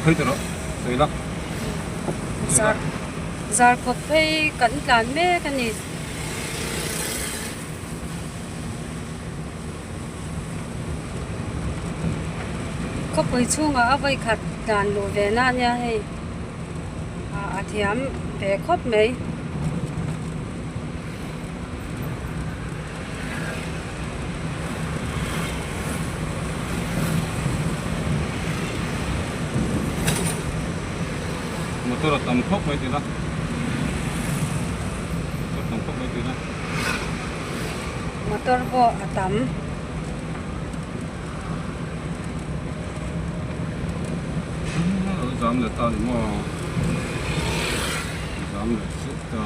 phei tawh rawh sawi la. Zar zar khawp phei kan tlan mek a ni. Khawpui chhungah a vawi khat tlan luh ve na ania hei a thiam ve khawp mai. Motor a tam khawp mai tih na motor tam khawp mai tih na. Motor pawh a tam. Zam leh ta ni maw zam leh chiah ta.